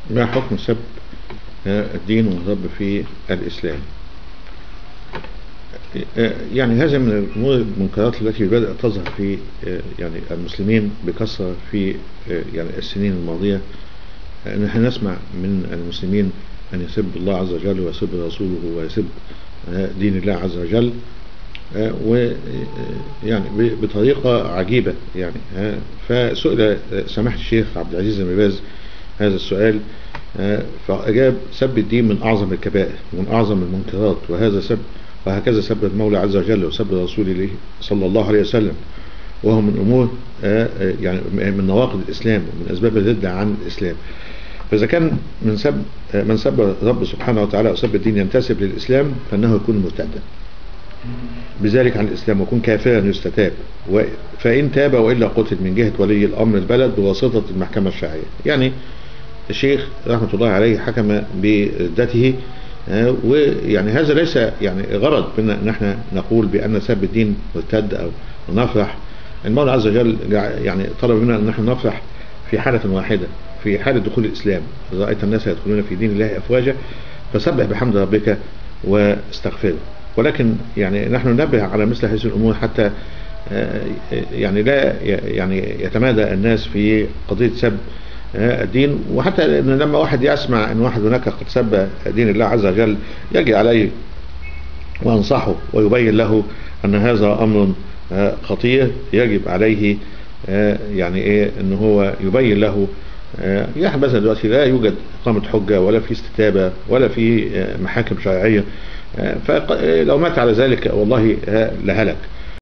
ما حكم سب الدين والرب في الإسلام؟ يعني هذا من الأمور المنكرات التي بدأت تظهر في يعني المسلمين بكثرة في يعني السنين الماضية. نحن نسمع من المسلمين أن يسب الله عز وجل ويسب رسوله ويسب دين الله عز وجل، ويعني بطريقة عجيبة يعني. فسئل سماحة الشيخ عبد العزيز بن باز هذا السؤال، فأجاب: سب الدين من أعظم الكبائر ومن أعظم المنكرات، وهذا سب وهكذا سب المولى عز وجل وسب رسوله صلى الله عليه وسلم، وهو من أمور يعني من نواقض الإسلام ومن أسباب الردة عن الإسلام. فإذا كان من سب رب سبحانه وتعالى وسب الدين ينتسب للإسلام فإنه يكون مرتدا بذلك عن الإسلام ويكون كافرا يستتاب، فإن تاب وإلا قتل من جهة ولي الأمر البلد بواسطة المحكمة الشرعية. يعني الشيخ رحمة الله عليه حكم بردته، ويعني هذا ليس يعني غرض منا ان احنا نقول بأن سب الدين مرتد أو نفرح. المولى عز وجل يعني طلب منا ان احنا نفرح في حالة واحدة، في حالة دخول الإسلام: رأيت الناس يدخلون في دين الله أفواجا فسبح بحمد ربك واستغفره. ولكن يعني نحن ننبه على مثل هذه الأمور حتى يعني لا يعني يتمادى الناس في قضية سب الدين، وحتى إن لما واحد يسمع أن واحد هناك قد سب دين الله عز وجل يجي عليه وينصحه ويبين له أن هذا أمر خطير يجب عليه يعني إيه أن هو يبين له. يعني مثلا دلوقتي لا يوجد إقامة حجة ولا في استتابة ولا في محاكم شرعية، فلو مات على ذلك والله لهلك.